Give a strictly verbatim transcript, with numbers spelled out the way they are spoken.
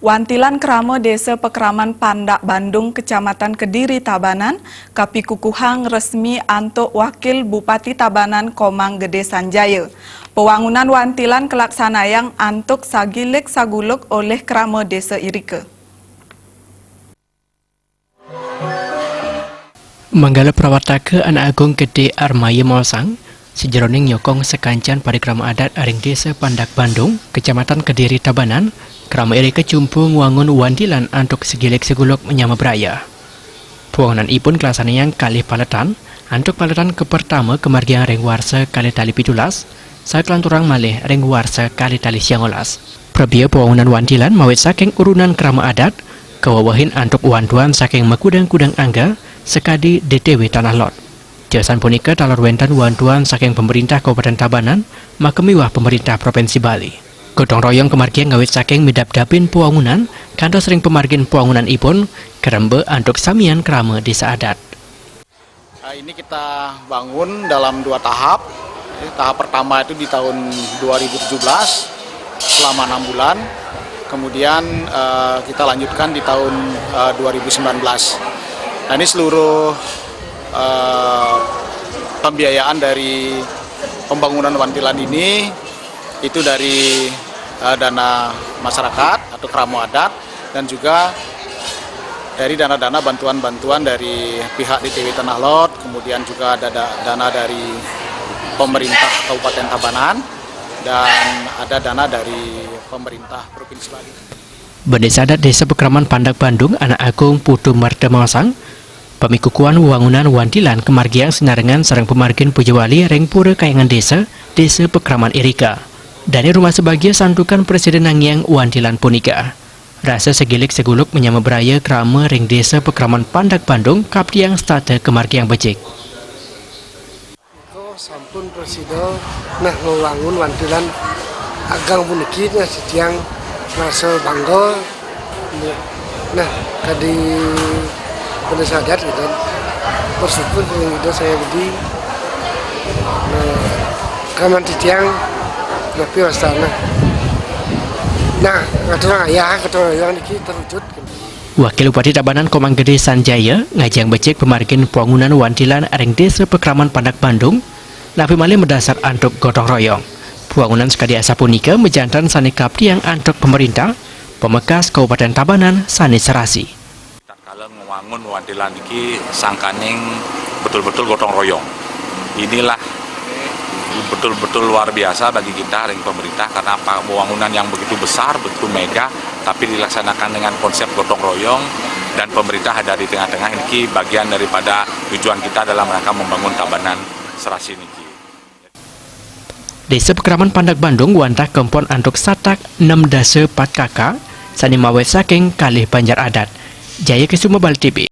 Wantilan krama Desa Pekraman Pandak Bandung, Kecamatan Kediri, Tabanan, kapikukuhang resmi antuk Wakil Bupati Tabanan Komang Gede Sanjaya. Pewangunan wantilan kalaksanayang antuk sagilik saguluk olih krama desa irika. Manggala prawartaka Anak Agung Gede Armaya maosang, sajeroning nyokong sakancan parikrama adat ring Desa Pandak Bandung, Kecamatan Kediri, Tabanan, krama irika jumpu ngwangun wantilan antuk sagilik saguluk nyama braya. Pawangunanipun kalaksanayang kalih paletan, antuk paletan kapertama kamargiang ring warsa kalih tali pitulas, sakalanturang malih ring warsa kalih tali siangolas. Prabia pawangunan wantilan mawit saking urunan krama adat, kawewehin antuk wantuan saking makudang-kudang angga, sakadi D T W Tanah Lot. Jasan punika taler wénten wantuan saking Pemerintah Kabupaten Tabanan, maka miwah Pemerintah Provinsi Bali. Gotong royong kamargiang ngawit saking midabdabin pawangunan, kantos ring pamargin pawangunanipun, karemba antuk samian krama desa adat. Nah, ini kita bangun dalam dua tahap. Tahap pertama itu di tahun dua ribu tujuh belas, selama enam bulan. Kemudian, eh, kita lanjutkan di tahun, eh, dua ribu sembilan belas. Nah, ini seluruh, eh, pembiayaan dari pembangunan wantilan ini itu dari, eh, dana masyarakat atau kramo adat, dan juga dari dana-dana bantuan-bantuan dari pihak D T W Tanah Lot, kemudian juga ada da-, dana dari pemerintah Kabupaten Tabanan, dan ada dana dari pemerintah Provinsi Bali. Bendesa Adat Desa Pekraman Pandak Bandung, Anak Agung Putu Marta maosang, pamikukuhan wangunan wantilan kamargiang sinarengan sareng pamargin puja wali ring Pura Kahyangan Desa, Desa Pekraman irika. Dane rumasa bagia santukan presida nangiang wantilan punika. Rasa sagilik saguluk nyama braya krama ring Desa Pekraman Pandak Bandung kaptiang setata kamargiang becik. Menika sampun presida nah ngwangun wantilan agang puniki, nah, titiang rasa bangga. Nah, kadi bendesa adat gitu. Bersyukur ring Ida Sang Hyang Widhi. Nah, kaman titiang napi wastana. Nah, ngaturang ayah, gotong royong niki terwujud. Wakil Bupati Tabanan Komang Gede Sanjaya ngajeng becik pamargin pawangunan wantilan ring Desa Pekraman Pandak Bandung, napi malih madasar antuk gotong royong. Pawangunan sakadi asapunika majanten sane kaptiang antuk pamarintah, pamekas Kabupaten Tabanan sane serasi. Tatkala ngwangun wantilan niki sangkaning betul-betul gotong royong. Inilah betul-betul luar biasa bagi kita ring pemerintah karena apa, pembangunan yang begitu besar, begitu mega, tapi dilaksanakan dengan konsep gotong royong dan pemerintah ada di tengah-tengah, niki bagian daripada tujuan kita dalam rangka membangun Tabanan Serasi niki. Desa Pekraman Pandak Bandung wantah kempon antuk satak nem dasa pat K K sane mawit saking kalih banjar adat. Jaya Kesuma, Bali T V.